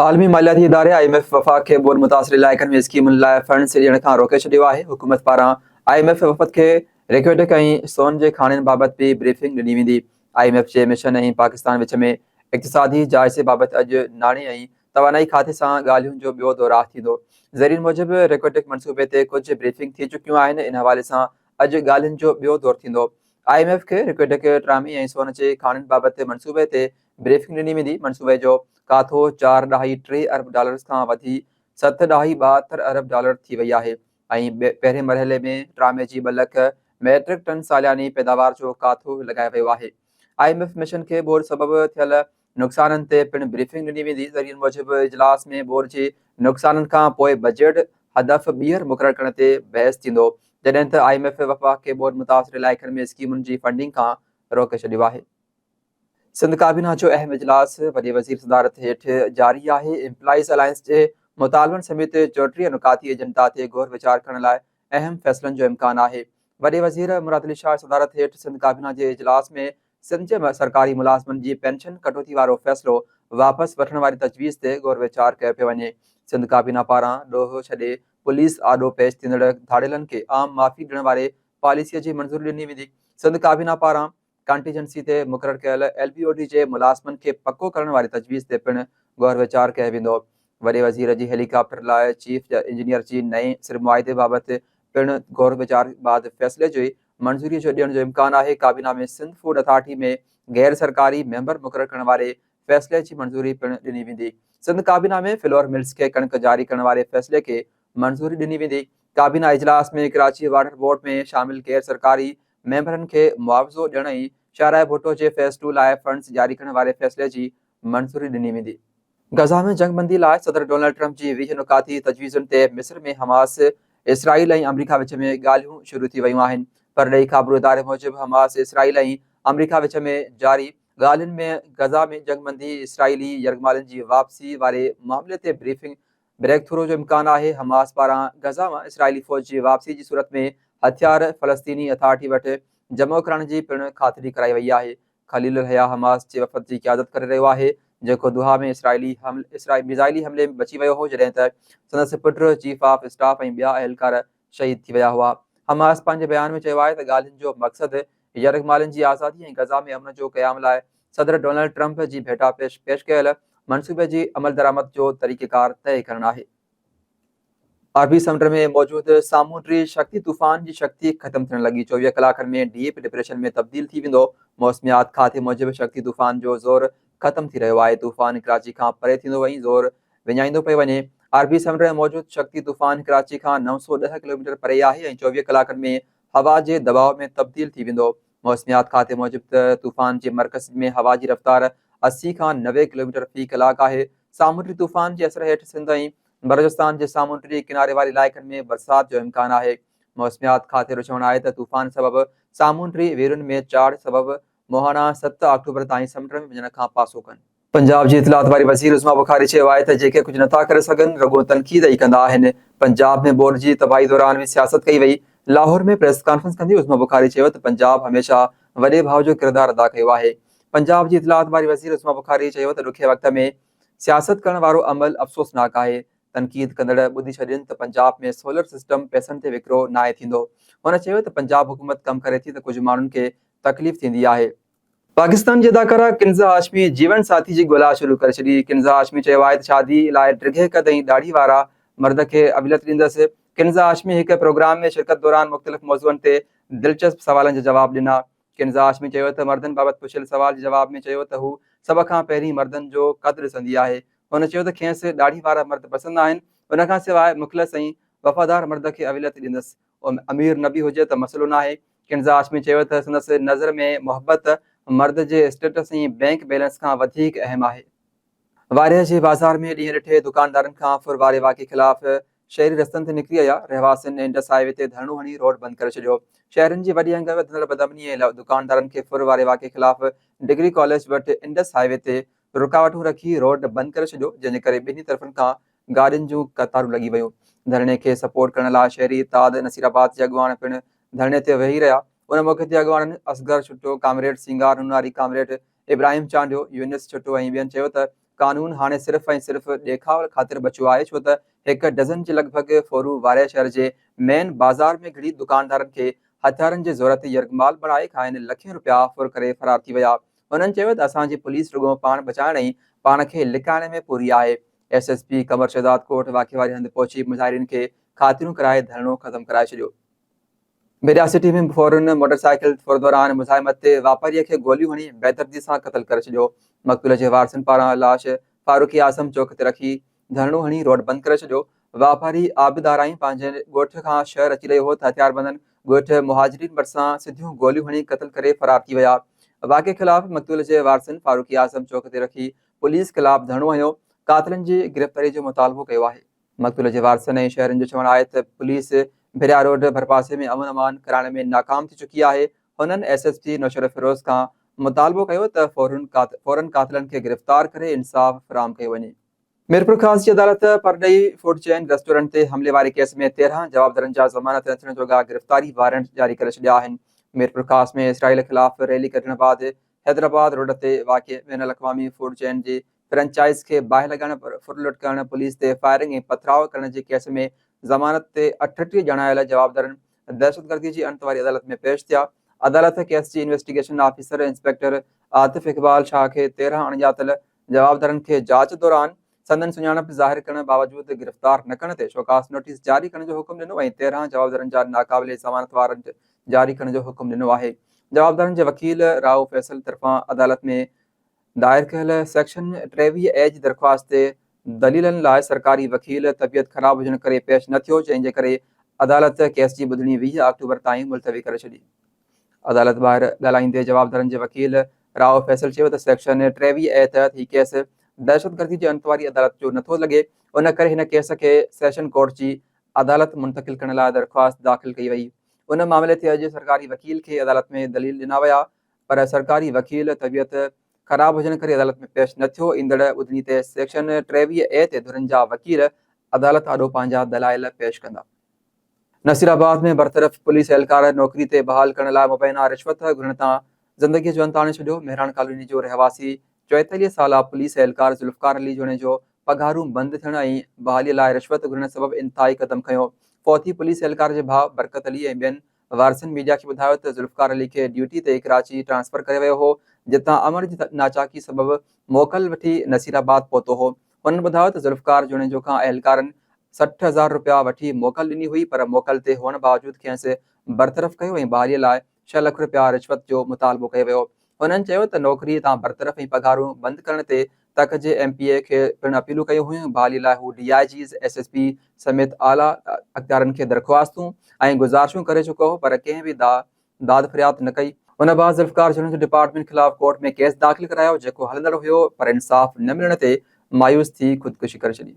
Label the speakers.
Speaker 1: عالمي مالياتي اداري I M F وفاق کي ٻوڏ متاثر علائقن ۾ اسڪيمن لاء فنڊز ڏيڻ کان روڪي ڇڏيو آهي، حڪومت پاران I M F وفد کي ريڪوڊڪ ۽ سون جي کاڻين بابت به بريفنگ ڏني ويندي. I M F جي مشن ۽ پاڪستان وچ ۾ اقتصادي جائزي بابت اڄ ناڻي ۽ توانائي کاتي سان ڳالهين جو ٻيو دور ٿيندو. ذريعن موجب ريڪوڊڪ منصوبي تي ڪجهه بريفنگ ٿي چڪيون آهن، ان حوالي سان اڄ ڳالهين جو ٻيو دور ٿيندو. I M F کي رڪوڊڪ ٽرامي ۽ سون جي کاڻين بابت منصوبي تي بريفنگ ڏني ويندي، منصوبي جو ڪاٿو چار ڏهائي ٽي ارب ڊالرز کان وڌي ست ڏهائي 72 ارب ڊالر ٿي وئي آهي ۽ پهرين مرحلي ۾ ٽرامي جي 2 لک ميٽرڪ ٽن سالياني پيداوار جو ڪاٿو لڳايو ويو آهي. I M F mission کي ٻوڏ سبب ٿيل نقصانن تي پڻ بريفنگ ڏني ويندي، ذريعن موجب اجلاس ۾ ٻوڏ جي نقصانن کان پوء بجيٽ هدف ٻيهر مقرر ڪرڻ تي بحث ٿيندو، جڏهن ته I M F وفاق کي ٻوڏ متاثر علائقن ۾ اسڪيمن جي فنڊنگ کان روڪي ڇڏيو آهي. سنڌ ڪابينا جو اهم اجلاس وڏي وزير صدارت هيٺ جاري آهي، ايمپلائيز الائنس جي مطالبن سميت 34 نڪاتي ايجنڊا تي غور ويچار ڪرڻ لاء اهم فيصلن جو امڪان آهي. وڏي وزير مراد علي شاهه صدارت هيٺ سنڌ ڪابينا جي اجلاس ۾ سنڌ جي سرڪاري ملازمن جي پينشن ڪٽوتي وارو فيصلو واپس وٺڻ واري تجويز تي غور ويچار ڪيو پيو وڃي. سنڌ ڪابينا پاران ڏوهه ڇڏي پوليس آڏو پيش ٿيندڙ ڌاڙيلن کي عام معافي ڏيڻ واري پاليسي جي منظوري ڏني ويندي. سنڌ ڪابينا پاران ڪانٽيجنسي تي مقرر ڪيل ايل بي او ڊي جي ملازمن کي پڪو ڪرڻ واري تجويز تي پڻ غور ويچار ڪيو ويندو. وڏي وزير جي هيلي ڪاپٽر لاء چيف انجنيئر جي نئين سر معاهدي بابت پڻ غور ويچار بعد فيصلي جي منظوري جو ڏيڻ جو امڪان آهي. ڪابينا ۾ سنڌ فوڊ اٿارٽي ۾ غير سرڪاري ميمبر مقرر ڪرڻ واري فيصلي جي منظوري پڻ ڏني ويندي. سنڌ ڪابينا ۾ فلور ملز کي ڪڻڪ جاري ڪرڻ واري فيصلي کي منظوري ڏني ويندي. ڪابينا اجلاس ۾ ڪراچي واٽر بورڊ ۾ شامل غير سرڪاري ميمبرن کي معاوضو ڏيڻ ۽ شاهراهه ڀٽو جي فيز ٽو لاء فنڊز جاري ڪرڻ واري فيصلي جي منظوري ڏني ويندي. غزه ۾ جنگ بندي لاء صدر ڊونلڊ ٽرمپ جي 20 نڪاتي تجويزن تي مصر ۾ حماس، اسرائيل ۽ آمريڪا وچ ۾ ڳالهيون شروع ٿي ويون آهن. پرڏيهي خابرو اداري موجب حماس، اسرائيل ۽ آمريڪا وچ ۾ جاري ڳالهين ۾ غزه ۾ جنگ بندي، اسرائيلي يرغمالين جي واپسي واري معاملي تي بريفنگ بريڪ ٿرو جو امڪان آهي، حماس پاران غزه مان اسرائيلي فوج جي واپسي جي صورت ۾ هٿيار فلسطيني اٿارٽي وٽ جمع ڪرائڻ جي پڻ خاطري ڪرائي وئي آهي. خليل الحيا حماس جي وفد جي قيادت ڪري رهيو آهي، جيڪو دوحا ۾ اسرائيلي ميزائلي حملي ۾ بچي ويو هو، جڏهن ته سندس پٽ، چيف آف اسٽاف ۽ ٻيا اهلڪار شهيد ٿي ويا هئا. حماس پنهنجي بيان ۾ چيو آهي ته ڳالهين جو مقصد يرغمالين جي آزادي ۽ غزه ۾ امن جو قيام لاء صدر ڊونلڊ ٽرمپ جي ڀيٽا پيش پيش ڪيل منصوبي جي عملدرآمد جو طريقيڪار طئي ڪرڻ آهي. عربي سمنڊ ۾ موجود سامونڊي شڪتي طوفان جي شڪتي ختم ٿيڻ لڳي، 24 ڪلاڪن ۾ ڊيپ ڊپريشن ۾ تبديل ٿي ويندو، موسميات کاتي موجب شڪتي طوفان جو زور ختم ٿي رهيو آهي، طوفان ڪراچي کان پري ٿيندو ۽ زور وڃائيندو پيو وڃي، عربي سمنڊ ۾ موجود شڪتي طوفان ڪراچي کان 910 ڪلوميٽر پري آهي ۽ 24 ڪلاڪن ۾ هوا جي دٻاء ۾ تبديل ٿي ويندو. موسميات کاتي موجب ته طوفان جي مرڪز ۾ هوا جي رفتار 80 کان 90 ڪلوميٽر في ڪلاڪ آهي. سامونڊي طوفان جي اثر هيٺ سنڌ ۽ بلوچستان جي سامونڊي ڪناري واري علائقن ۾ برسات جو امڪان آهي. موسميات کاتي جو چوڻ آهي ته طوفان سبب سامونڊي ويرن ۾ چاڙهه سبب مهاڻا 7 آڪٽوبر تائين سمنڊ ۾ وڃڻ کان پاسو ڪن. پنجاب جي اطلاعات واري وزير عظميٰ بخاري چيو آهي ته جيڪي ڪجهه نٿا ڪري سگهن رڳو تنقيد ئي ڪندا آهن، پنجاب ۾ ٻوڏ جي تباهي دوران به سياست ڪئي وئي. لاهور ۾ پريس ڪانفرنس ڪندي عظميٰ بخاري چيو ته پنجاب هميشه وڏي ڀاء جو ڪردار ادا ڪيو آهي. پنجاب جي اطلاعات واري وزير عظميٰ بخاري چيو ته ڏکئي وقت ۾ سياست ڪرڻ وارو عمل افسوسناڪ آهي، تنقيد ڪندڙ ٻڌي ڇڏين ته پنجاب ۾ سولر سسٽم پئسن تي وڪرو ناهي ٿيندو. هن چيو ته پنجاب حڪومت ڪم ڪري ٿي ته ڪجهه ماڻهن کي تڪليف ٿيندي آهي. پاڪستان جي اداڪارا ڪنزا هاشمي جيون ساٿي جي ڳولا شروع ڪري ڇڏي. ڪنزا هاشمي چيو آهي ته شادي لاء ڊگهي قد ۽ ڏاڙهي وارا مرد کي اوليت ڏيندس. ڪنزا هاشمي هڪ پروگرام ۾ شرڪت دوران مختلف موضوعن تي دلچسپ سوالن جا جواب ڏنا. ڪنزا هاشمي چيو ته مردن بابت پڇيل سوال جي جواب ۾ چيو ته هو سڀ کان پهرين مردن جو قد ڏسندي آهي. هن چيو ته کيس ڏاڙهي وارا مرد پسند آهن، ان کان سواء مخلص ۽ وفادار مرد کي اوليت ڏيندس. امير نه به هجي ته مسئلو ناهي. ڪنزا هاشمي چيو ته سندس نظر ۾ محبت مرد جي اسٽيٽس ۽ بئنڪ بيلنس کان وڌيڪ اهم آهي. وارهه جي بازار ۾ ڏينهن ڏٺي دڪاندارن کان ڦر واري واقعي خلاف شهري رستن تي نڪري آيا، رهواسين انڊس هاء وي تي ڌرڻو هڻي روڊ بند ڪري ڇڏيو. شهرين جي وڏي انگ ۾ وڌندڙ بدامني ۽ دڪاندارن کي ڦر واري واقعي خلاف ڊگري ڪاليج وٽ انڊس هاء وي تي رڪاوٽون رکي روڊ بند ڪري ڇڏيو، جنهن جي ڪري ٻنهي طرفن کان گاڏين جون قطارون لڳي ويون. ڌرڻي کي سپورٽ ڪرڻ لاء شهري اتحاد نصيرآباد جي اڳواڻ پڻ ڌرڻي تي ويهي رهيا. ان موقعي تي اڳواڻن اصغر ڇٽو، ڪامريڊ سينگار نوناري، ڪامريڊ ابراهيم چانڊيو، يونس ڇٽو ۽ ٻين چيو ته قانون هاڻي صرف ۽ صرف ڏيکاء خاطر بچيو آهي ڇو ته هڪ ڊزن جي لڳ ڀڳ ڦورو وارهه شهر جي مين بازار ۾ گهڙي دڪاندارن کي هٿيارن جي زور تي يرغمال بڻائي کانئن لکين رپيا ڦر ڪري فرار ٿي ويا. هنن چيو ته اسان جي پوليس رڳو پاڻ بچائڻ ۽ پاڻ کي لڪائڻ ۾ پوري آهي. S S P Qamar Shahdad Kot واقعي واري هنڌ پهچي مظاهرين کي خاطريون ڪرائي ڌرڻو ختم ڪرائي ڇڏيو. ڀيڏيا سٽي ۾ ڦورن موٽر سائيڪل ڦر دوران مزاحمت تي واپاري کي گوليون هڻي بيدردي سان قتل ڪري ڇڏيو. مقتول جي وارثن پاران لاش فاروقي اعظم چوڪ تي رکي ڌرڻو هڻي روڊ بند ڪري ڇڏيو. واپاري عابد آرائين پنهنجي ڳوٺ کان شهر اچي رهيو هو ته هٿياربندن ڳوٺ مهاجرين ڀرسان سڌيون گوليون هڻي قتل ڪري فرار ٿي ويا. واقعي خلاف مقتول جي وارثن فاروقي اعظم چوڪ تي رکي پوليس خلاف ڌرڻو هنيو، قاتلن جي گرفتاري جو مطالبو ڪيو آهي. مقتول جي وارثن ۽ شهرين جو چوڻ آهي ته پوليس ڀريا روڊ ڀرپاسي ۾ امن امان ڪرائڻ ۾ ناڪام ٿي چڪي آهي، هنن ايس ايس پي نوشهروفيروز کان مطالبو ڪيو ته فورن قاتلن کي گرفتار ڪري انصاف فراهم ڪيو وڃي. ميرپورخاص جي عدالت پرڏيهي فوڊ چين ريسٽورنٽ تي حملي واري ڪيس ۾ 13 جوابدارن جا ضمانت نه ٿيڻ جوڳا گرفتاري وارنٽ جاري ڪري ڇڏيا آهن. ميرپورخاص ۾ اسرائيل خلاف ريلي ڪڍڻ بعد حيدرآباد روڊ تي واقع بين الاقوامي فوڊ چين جي فرنچائز کي باهه لڳائڻ، ڦرلٽ ڪرڻ، پوليس تي فائرنگ ۽ پٿراء ڪرڻ جي ڪيس ۾ ضمانت تي 38 ڄاڻايل جوابدارن دهشتگردي جي انت واري عدالت ۾ پيش ٿيا. عدالت ڪيس جي investigation officer inspector Atif Iqbal Shah کي 13 اڻڄاتل جوابدارن کي جاچ دوران سندن سڃاڻپ ظاهر ڪرڻ باوجود گرفتار نه ڪرڻ تي شوڪاز نوٽيس جاري ڪرڻ جو حڪم ڏنو ۽ 13 جوابدارن جا ناقابل ضمانت وارنٽ جاري ڪرڻ جو حڪم ڏنو آهي. جوابدارن جي وڪيل رائو فيصل طرفان عدالت ۾ دائر ڪيل سيڪشن 23 اي جي درخواست تي دليلن لاء سرڪاري وڪيل طبيعت خراب هجڻ ڪري پيش نه ٿيو جنهن جي ڪري عدالت ڪيس جي ٻڌڻي 20 آڪٽوبر تائين ملتوي ڪري ڇڏي. عدالت ٻاهر ڳالهائيندي جوابدارن جي وڪيل رائو فيصل چيو ته سيڪشن 23 اي تحت هي ڪيس دهشتگردي جي انت واري عدالت جو نٿو لڳي ان ڪري هن ڪيس کي سيشن ڪورٽ جي عدالت منتقل ڪرڻ لاء درخواست داخل ڪئي وئي. ان معاملي تي اڄ سرڪاري وڪيل کي عدالت ۾ دليل ڏنا ويا پر سرڪاري وڪيل طبيعت خراب هجڻ ڪري عدالت ۾ پيش نه ٿيو، ايندڙ ٻڌڻي تي سيڪشن 23 اي تي ڌرين جا وڪيل عدالت آڏو پنهنجا دلائل پيش ڪندا. نصيرآباد ۾ برطرف پوليس اهلڪار نوڪري تي بحال ڪرڻ لاء مبينا رشوت گهرڻ تان زندگي جو انت آڻي ڇڏيو، مهراڻ ڪالوني جو رهواسي 44 سالا پوليس اهلڪار ذوالفقار علي جوڻيجو پگهارون بند ٿيڻ ۽ بحالي لاء رشوت گهرڻ سبب انتهائي قدم کنيو. فوتي پوليس اهلڪار جي ڀاء برڪت علي ۽ ٻين وارثن ميڊيا کي ٻڌايو ته ذوالفقار علي کي ڊيوٽي تي ڪراچي ٽرانسفر ڪيو ويو هو، جتان امڙ جي ناچاقي سبب موڪل وٺي نصير آباد پهتو هو. هنن ٻڌايو ته ذوالفقار جوڻيجو کان اهلڪارن 60 هزار رپيا وٺي موڪل ڏني هئي پر موڪل تي هئڻ باوجود کيس برطرف ڪيو ۽ بحالي لاء ڇهه لک رپيا رشوت جو مطالبو ڪيو ويو. هنن چيو ته نوڪري تان برطرف ۽ پگهارون بند ڪرڻ تي تڪ جي ايم پي اي کي پڻ اپيلون ڪيون هيون، بحالي لاء هو D I Gs, S S P سميت اعليٰ اختيارن کي درخواستون ۽ گذارشون ڪري چڪو هو پر ڪنهن به داد فرياد نه ڪئي. ان بعد ذوالفقار جوڻيجو ڊپارٽمينٽ خلاف ڪورٽ ۾ ڪيس داخل ڪرايو جيڪو هلندڙ هيو پر انصاف نه ملڻ تي مايوس ٿي خودڪشي ڪري ڇڏي.